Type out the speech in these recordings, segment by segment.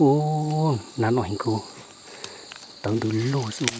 Ub, nab noj heev kawg, tawv ntws lug xwb.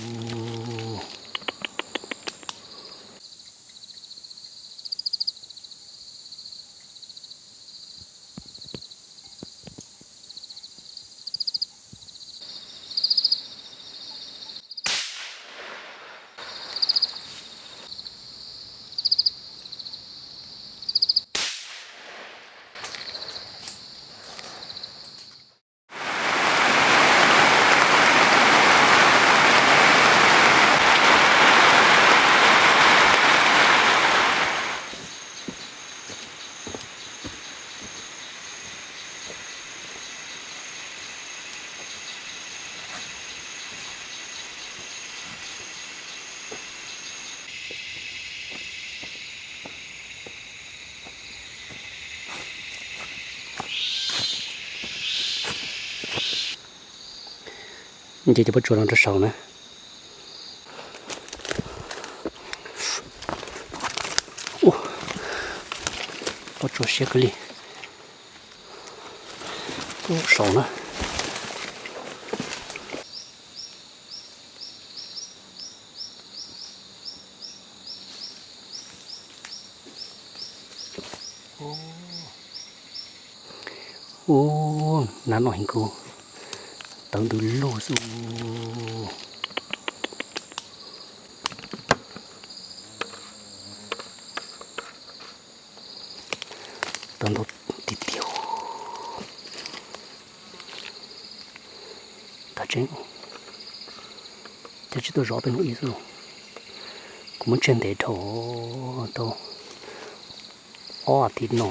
Ces cov pob tsuas no rau saud na. Ua, pob tsuas siab kawg li. Ub, saud na. Ub, nab noj heev kawg, tawv ntws lug xwb. Tawv ntau tiag tiag. Tag tseeb, cas tsis tau zov peb hnub ib xwb. Kuv muab tseg ntev dhau tau ob as thiv no.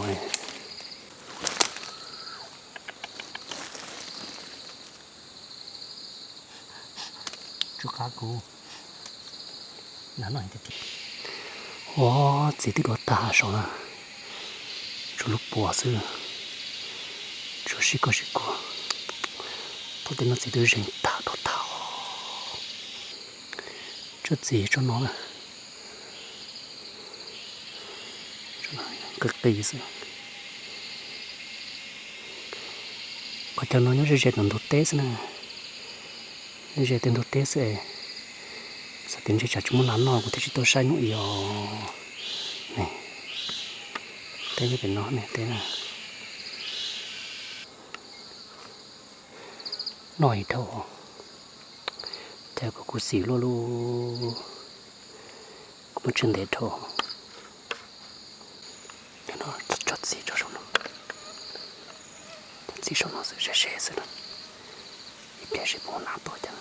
Tsuas qab kuv. Ua, txiv twb dua tag saud na. Tshuav lub puas xwb. Tshuav sib koj sib kua. Thaum tej no txiv twb zeeg tag tuag tag. Tsob txiv tsob no na, qis qis xwb. Qhov chaw no nyob ze ze ntug ntug teb xwb na. Nyob ze tej ntug teb xwb. Xav tias ntshe tsam tsis muaj nas noj kuv thiaj tsis tuaj saib hnub ib os. Teb nyob pem no ne, teb na. Noj ib dhau, cas kuv kuv xim luaj lub, kuv muab tseg ntev dhau. Cov no tso txiv tso saum no, txiv saum no xwb, ze ze xwb na. Ib pliag seb puas muaj nas tuaj cov.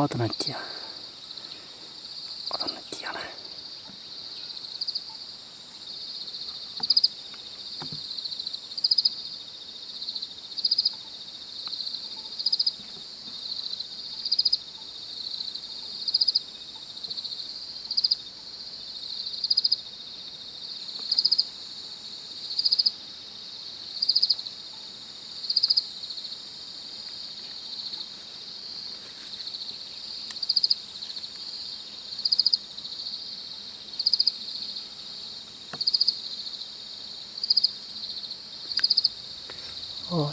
Ob tug no cia, ob tug no cia na.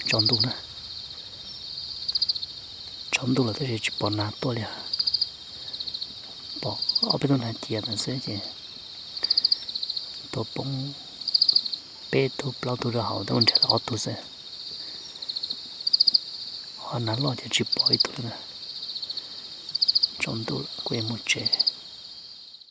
Tsaus ntuj na, tsaus ntuj lawm tab sis tsis pom nas tuaj li. Pom ob peb tug nas cia ntawd xwb ces tuaj poob peb tug plaub tug rau hauv, tab sis nrhiav lawm ob tug xwb. Ho nas loj ces tsis pom ib tug li na. Tsaus ntuj lawm kuv yuav mus tsev.